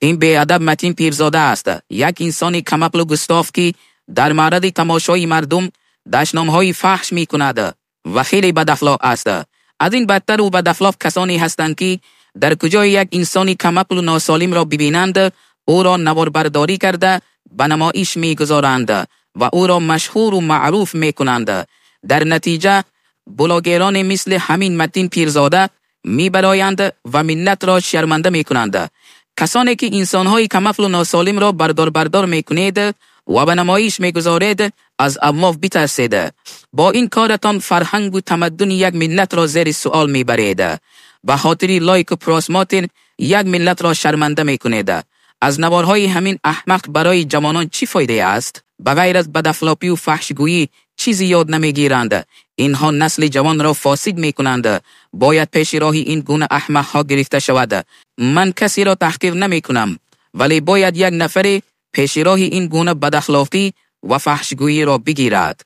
Ин беадаб Матин Пирзода аст, як инсони камақлу густоф, ки дар маъради тамошои мардум дашномҳои фаҳш мекунад ва хеле бадахлоқ аст. Аз ин бадтару бадахлоқ касоне ҳастанд, ки дар куҷое як инсони камақлу носолимро бибинанд, ӯро наворбардорӣ карда ба намоиш мегузоранд ва ӯро машҳуру маъруф мекунанд. Дар натиҷа блогероне мисли ҳамин Матин Пирзода мебароянд ва миллатро шарманда мекунанд. Касоне ки инсонҳои камақлу носолимро бардор-бардор мекунед ва ба намоиш мегузоред, аз Аллоҳ битарсед. Бо ин коратон фарҳангу тамаддуни як миллатро зери суол мебаред. Ба хотири лайку просмотр як миллатро шарманда мекунед. Аз наворҳои ҳамин аҳмақ барои ҷавонон чӣ фоидае аст? Ба ғайр аз бадахлоқию фаҳшгӯӣ чизе ёд намегиранд. Инҳо насли ҷавонро фосид мекунанд. Бояд пеши роҳи ин гуна аҳмақҳо гирифта шавад. Ман касеро таҳқир намекунам, вале бояд як нафаре пеши роҳи ин гуна бадахлоқӣ ва фаҳшгӯиро бигирад.